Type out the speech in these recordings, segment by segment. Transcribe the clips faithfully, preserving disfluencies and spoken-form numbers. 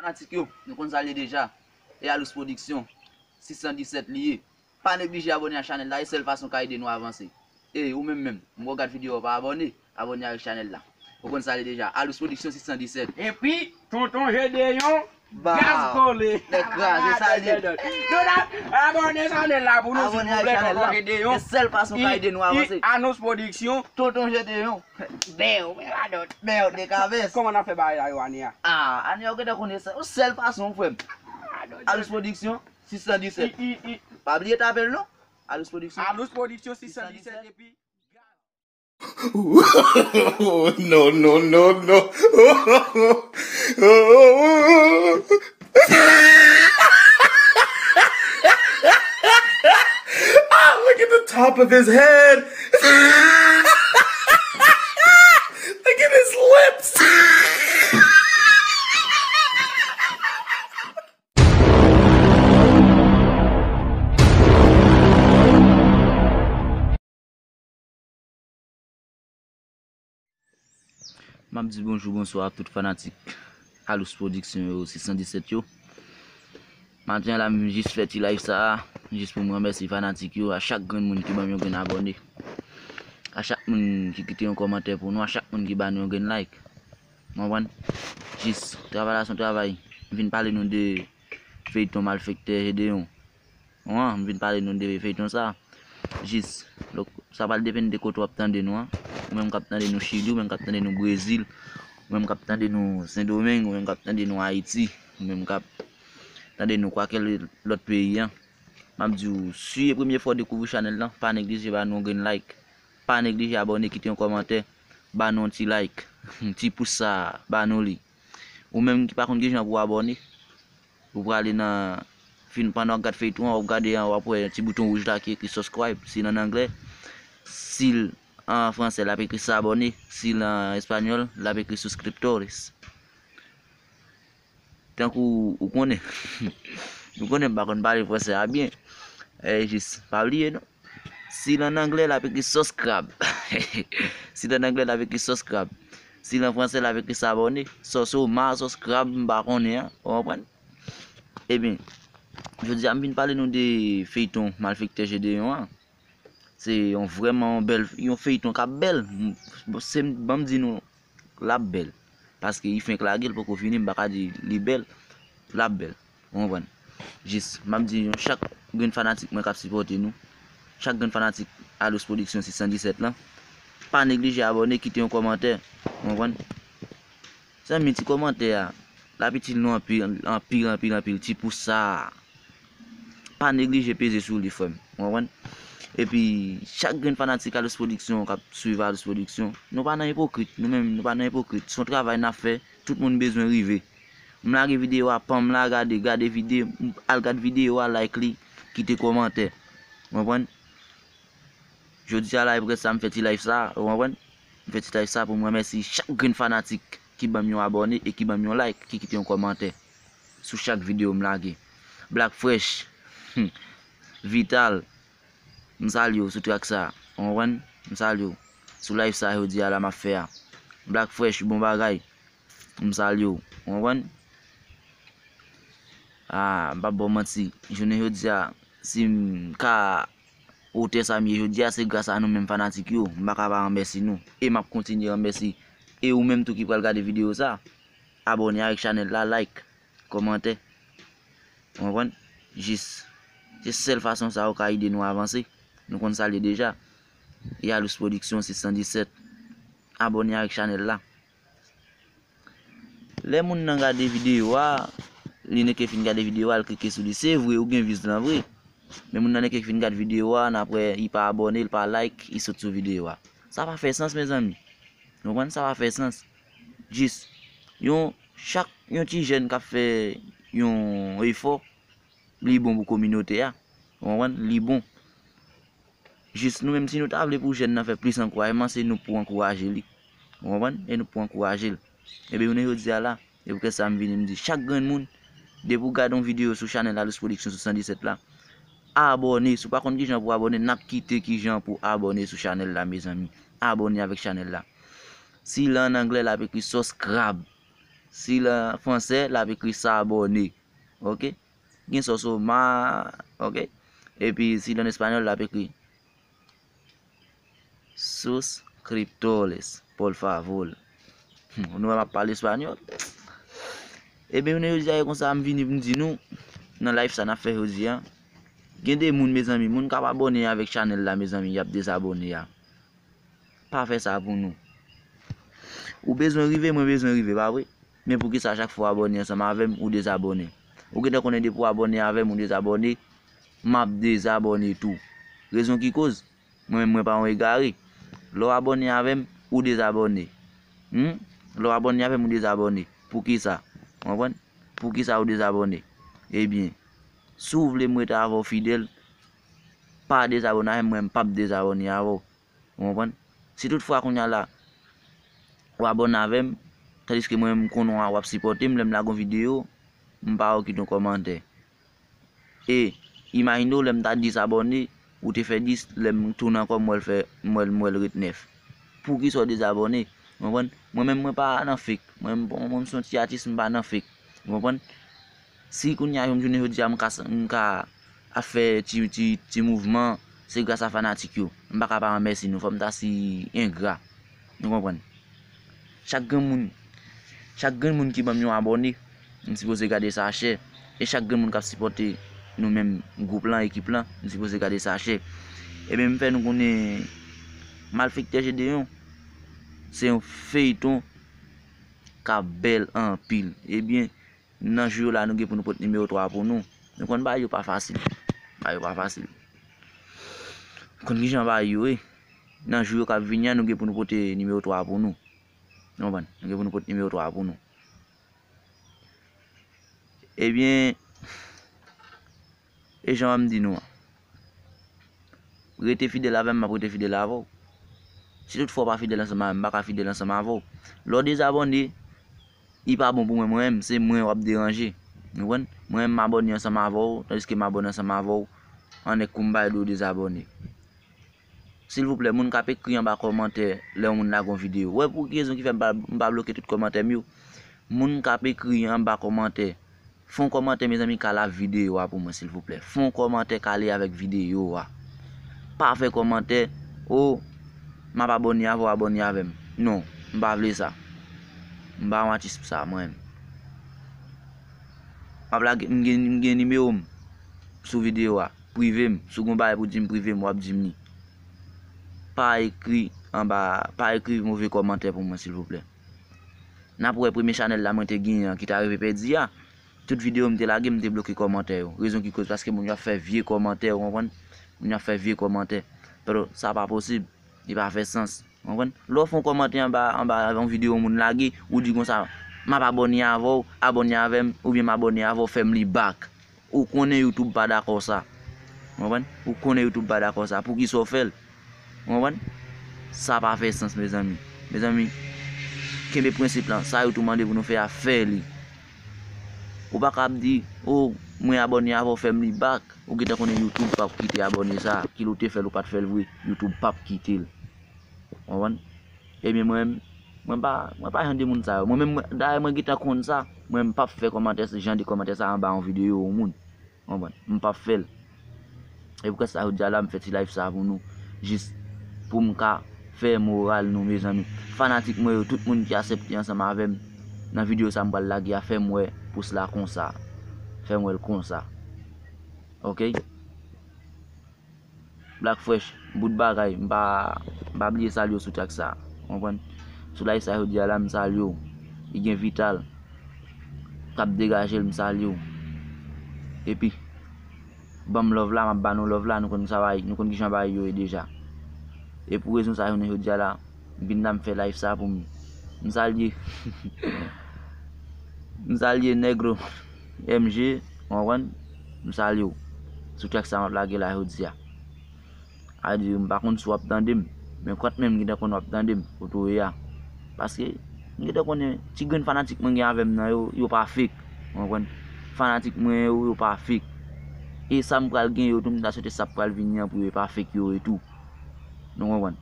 Fanatik yo, nou konn sa l ye deja. E Alous Production, sis san disèt li ye. Pa neglije abòne ak chanèl la, e sèl fason ka ede nou avanse. E ou menm menm, m wè w gad videyo a, w pa abòne, abòne avèk chanèl la. Ou konn sa l ye deja. Alous Production sis san disèt. Epi, Tonton Jedeyon, Baw. Gaz kole. Nèg kraze, sa l ye. Nou la, abòne chanèl la pou nou, silvouplè, Tonton Jedeyon. E sèl fason ka ede nou avanse. Alous Production, Tonton Jedeyon. Bèw, men radòt. Bèw, dekavès. Kòman n ap fè bagay la yo ane a? Ah, ane a, ou gentan konnen sa. Yon sèl fason, frè m. Radòt. Alous Production, sis san disèt. Pa bliye tape l non. Alous Production. Alous Production, sis san disèt, epi No, no, no, no. Ah, look at the top of his head. Look at his lips. M ap di bonjou, bonswa ak tout fanatik Alous Production yo, sis san disèt yo. Maten an la, m jis fè ti live sa a, jis pou m remèsye fanatik yo, a chak grenn moun ki ban m yon grenn abòne, a chak moun ki kite yon kòmantè pou nou, a chak moun ki ba nou yon grenn like. Ou konprann? Jis, travay la se yon travay. M vin pale nou de feyton Malfektè Jedeyon. Wi, m vin pale nou de feyton sa. Jis, donk, sa pral depann de kote w ap tande nou an. Ou menm k ap tande nou Chili, ou menm k ap tande nou Brezil, ou menm k ap tande nou Sendomeng, ou menm k ap tande nou Ayiti, ou menm k ap tande nou kwakèl lòt peyi an. M ap di w, si e premye fwa w dekouvri chanèl lan, pa neglije ba nou yon grenn like. Pa neglije abòne, kite yon kòmantè, ba nou yon ti like. Ti pous sa, ba nou li. Ou menm ki pa konn kijan pou w abòne, ou prale nan fin pandan w ap gad feyton an, w ap gade an, w ap wè ti bouton wouj la ki ekri subscribe, si l an anglè. Si l an fransè, l ap ekri s'abonner. Si l an espanyòl, l ap ekri suscriptores. Tankou ou konnen. Ou konnen m pa konn pale fransè a byen. E jis, pa bliye non. Si l an anglè, l ap ekri subscribe. Si l an anglè, l ap ekri subscribe. Si l an fransè, l ap ekri s'abonner. Sòso, ma, sòs krab, m pa konnen an. Ou konprann? Ebyen, jodi a m vin pale nou de feyton Malfektè Jedeyon an. Se yon vrèman yon bèl, yon feyton k ap bèl. Se, ban m di nou, l ap bèl. Paske li fenk lage, li poko fini, m pa ka di li bèl, l ap bèl. Ou konprann? Jis, m ap di nou, chak grenn fanatik mwen k ap sipòte nou, chak grenn fanatik Alous Production sis san disèt lan, pa neglije abòne, kite yon kòmantè. Ou konprann? Zanmi, ti kòmantè a, l ap itil nou anpil, anpil, anpil, anpil, ti pous sa a. Pa neglije peze sou li, frè m. Ou konprann? Epi, chak grenn fanatik Alous Production k ap swiv Alous Production, nou pa nan ipokrit. Nou menm, nou pa nan ipokrit. Se yon travay n ap fè, tout moun bezwen rive. M lage videyo a, pan m la, gade, gade videyo, al gad videyo a, like li, kite kòmantè. Ou konprann? Jodi a la, e pou kèt sa m fè ti live sa, ou konprann? M fè ti live sa pou m remèsye chak grenn fanatik ki ban m yon abòne e ki ban m yon like, ki kite yon kòmantè sou chak videyo m lage. Black Fresh, Vital, m salye w sou trak sa, ou konprann? M salye w sou live sa jodi a la m ap fè a. Black Fresh, bon bagay. M salye w. Ou konprann? Ah, m p ap ba w manti. Jounen jodi a, si m ka otè sa m ye jodi a, se gras a nou menm fanatik yo. M pa ka pa remèsye nou. E m ap kontinye remèsye. E ou menm tou ki pral gade videyo sa, abòne avèk chanèl la, like, kòmantè. Ou konprann? Jis. Se sèl fason sa ou ka ede nou avanse. Nou konn sa l ye deja. E Alous Production sis san disèt. Abòne avèk chanèl la. Lè moun nan gade videyo a, li neke fin gade videyo a, l klike sou li. Se vre, ou gen viz lan vre. Men moun nan neke fin gade videyo a, n ap wè, li pa abòne, li pa like, li sot sou videyo a. Sa pa fè sans, mezanmi. Ou konprann? Sa pa fè sans. Jis, yon, chak yon ti jèn k ap fè yon efò, li bon pou kominote a. Ou konprann? Li bon. Jis nou menm, si nou ta vle pou jèn nan fè plis ankourajman, se nou k pou ankouraje li. Ou konprann? E nou k pou ankouraje l. Ebyen, jounen jodi a la, e pou kèt sa m vini m di chak grenn moun, depi w gade yon videyo sou chanèl Alous Production sis san disèt la, abòne. Si w pa konn kijan pou abòne, n ap kite kijan pou abòne sou chanèl la, mezanmi. Abòne avèk chanèl la. Si l an anglè, l ap ekri subscribe. Si l an fransè, l ap ekri s'abonner. Ok? Gen sòsoma, ok? Epi si l an espanyòl, l ap ekri suscriptores, por favor. Hmm, nou wè m ap pale espanyòl. Ebyen, nou jodi a, e konsa m vini pou m di nou, nan live sa n ap fè jodi a, gen de moun, mezanmi, moun k ap abòne avèk chanèl la, mezanmi, y ap dezabòne a. Pa fè sa pou nou. Ou bezwen rive, mwen bezwen rive, pa vre? Men poukisa chak fwa w abòne ansanm avè m, ou dezabòne? Ou gentan konnen depi w abòne avè m, ou dezabòne, m ap dezabòne tou. Rezon ki koz, mwen menm mwen pa yon egare. Lè w abòne avè m, ou dezabòne. Hmm? Lè w abòne avè m, ou dezabòne. Poukisa? Ou konprann? Poukisa ou dezabòne? Ebyen, si w vle m rete avè w fidèl, pa dezabòne avè m, mwen m p ap dezabòne avè w. Ou konprann? Si tout fwa kounye a la, w abòne avè m, tandiske mwen m konnen w ap sipòte m, lè m lage yon videyo, m pa okite yon kòmantè. E imajine w, lè m ta dis abòne, ou te fè dis, lè m tounen ankò, m wè l fè, m wè l, m wè l ret nèf. Poukisa w dezabòne? Ou konprann? Mwen menm, mwen pa nan fake. Mwen, mwen, mwen, m se yon ti atis, m pa nan fake. Ou konprann? Si kounye a, jounen jodi a, m ka, m ka ap fè ti, ti, ti mouvman, se gras a fanatik yo. M pa ka pa remèsye nou. Fò m ta si engra. Nou konprann? Chak grenn moun, chak grenn moun ki ban m yon abòne, m sipoze gade sa chè. E chak grenn moun k ap sipòte nou menm gwoup lan, ekip lan, m sipoze gade sa chè. Ebyen, m fè nou konnen Malfektè Jedeyon se yon feyton k ap bèl anpil. Ebyen, nan jou yo la, nou gen pou nou pot nimewo twa pou nou. Nou konn bagay yo pa fasil. Bagay yo pa fasil. Nou konn kijan bagay yo ye. Nan jou yo k ap vini an, nou gen pou nou pote nimewo twa pou nou. Nou konprann? Nou gen pou nou pot nimewo twa pou nou. Ebyen, e jan m di nou an. Rete fidèl avè m, m ap rete fidèl avè w. Si toutfwa w pa fidèl ansanm avè m, m pa ka fidèl ansanm avè w. Lè w dezabòne, li pa bon pou mwen, mwen menm, se mwen w ap deranje. Ou konprann? Mwen menm, m abòne ansanm avè w, tandiske m abòne ansanm avè w, an nèg kou m bay do dezabòne. Silvouplè, moun k ap ekri anba kòmantè lè yon moun lage yon videyo. Wè pou ki rezon ki fè m pa, m pa bloke tout kòmantè m yo. Moun k ap ekri anba kòmantè, fè yon kòmantè, mezanmi, k al ak videyo a pou mwen, silvouplè. Fè yon kòmantè k ale avèk videyo a. Pa fè kòmantè, o, m ap abòne avè w, abòne avè m. Non, m pa vle sa. M pa yon atis pou sa, mwen menm. M ap lage, m gen, m gen nimewo m sou videyo a. Prive m. Si w gen yon bagay pou di m, prive m, w ap di m li. Pa ekri anba, pa ekri move kòmantè pou mwen, silvouplè. N ap wè premye chanèl la mwen te genyen an ki t arive pèdi a. Tout videyo m te lage, m te bloke kòmantè yo. Rezon ki koz, paske moun yo ap fè vye kòmantè, ou konprann? Moun yo ap fè vye kòmantè. Pero, sa pa posib. Li pa fè sans. Ou konprann? Lè w fè yon kòmantè anba, anba yon videyo yon moun lage, ou di konsa, "M ap abòne avè w, abòne avè m, oubyen m abòne avè w, fè m li back." Ou konnen YouTube pa dakò sa. Ou konprann? Ou konnen YouTube pa dakò sa. Poukisa w fè l? Ou konprann? Sa pa fè sans, mezanmi. Mezanmi, kenbe prensip lan. Sa YouTube mande pou nou fè a, fè li. Ou pa ka ap di, "O, mwen abòne avè w, fè m li back." Ou gentan konnen YouTube p ap kite abòne sa. Kile w te fè l, ou pa t fè l vre, YouTube p ap kite l. Ou konprann? Ebyen, mwen, mwen pa, mwen pa jan de moun sa yo. Mwen menm, mwen, dayè, mwen gentan konn sa. Mwen, m p ap fè kòmantè, jan de kòmantè sa anba yon videyo yon moun. Ou konprann? M p ap fè l. E pou kòz sa, jodi a la, m fè ti live sa pou nou. Jis pou m ka fè moral nou, mezanmi. Fanatik mwen yo, tout moun ki aksepte ansanm avè m nan videyo sa m pral lage a, fè m wè pous la konsa. Fè m wè l konsa. Ok? Black Fresh, bout bagay, m pa, m pa bliye salye w sou track sa. Ou konprann? Sou live sa jodi a la, m salye w. Li gen Vital k ap degaje l, m salye w. Epi, ban m love la, m ap ba nou love la, nou konn sa bagay, nou konn kijan bagay yo ye deja. E pou rezon sa, jounen jodi a la, m vin la, m fè live sa pou m, m salye, m salye Negro M G, ou konprann? M salye w. Sou track sa m ap lage la jodi a. A di, m pa konn si w ap tande m, men kanmenm m gentan konnen w ap tande m, kote w ye a. Paske, m gentan konnen, ti grenn fanatik mwen gen avè m nan yo, yo pa fake. Ou konprann? Fanatik mwen yo, yo pa fake. E sa m pral gen yo tou, m ta swete sa ap pral vini an pou yo, e pa fake yo ye tou. Nou konprann?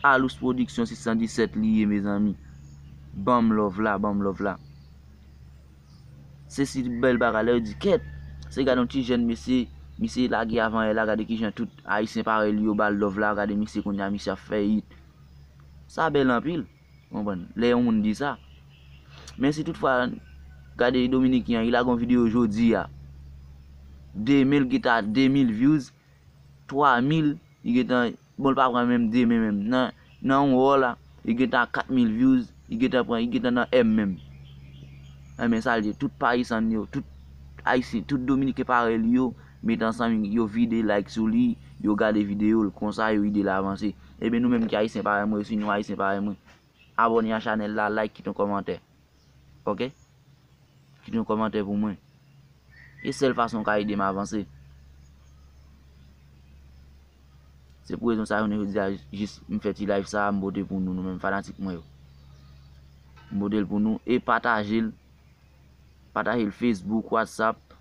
Alous Production sis san disèt li ye, mezanmi. Ban m love la, ban m love la. Se si bèl bagay la, yo di kèt. Se gade yon ti jèn mesye, misye lage avan yè la, gade kijan tout ayisyen parèy li yo ba l love la, gade misye kounye a, misye ap fè hit. Sa bèl anpil. Konprann? Lè yon moun di sa. Men si toutfwa, gade Dominiken an, li lage yon videyo jodi a. Demen l gentan de mil views, twa mil, li gentan, bon, l pa pran menm demen menm. Nan, nan yon wò la, li gentan kat mil views, li gentan pran, li gentan nan M menm. Enben, sa l ye, tout Payisan yo, tout Ayisyen, tout Dominiken parèy li yo, met ansanm, yo vide like sou li, yo gade videyo l, konsa yo ede l avanse. Enben, nou menm ki Ayisyen parèy mwen, si nou Ayisyen parèy mwen, abòne a chanèl la, like, kite yon kòmantè. Ok? Kite yon kòmantè pou mwen. E sèl fason w ka ede m avanse. Se pou rezon sa, jounen jodi a, jis m fè ti live sa, m pote pou nou, nou menm fanatik mwen yo. M pote l pou nou e pataje l. Pataje l Facebook, WhatsApp,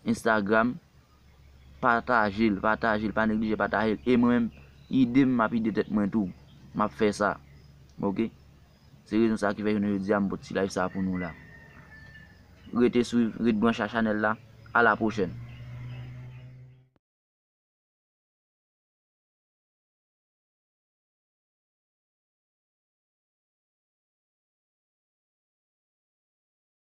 Instagram. Pataje l, pataje l, pa neglije pataje l. E mwen menm, ide m, m ap ide tèt mwen tou. M ap fè sa. Ok? Se rezon sa ki fè jounen jodi a, m pote ti live sa pou nou la. Rete swiv, ret branche a chanèl la. A la pwochèn.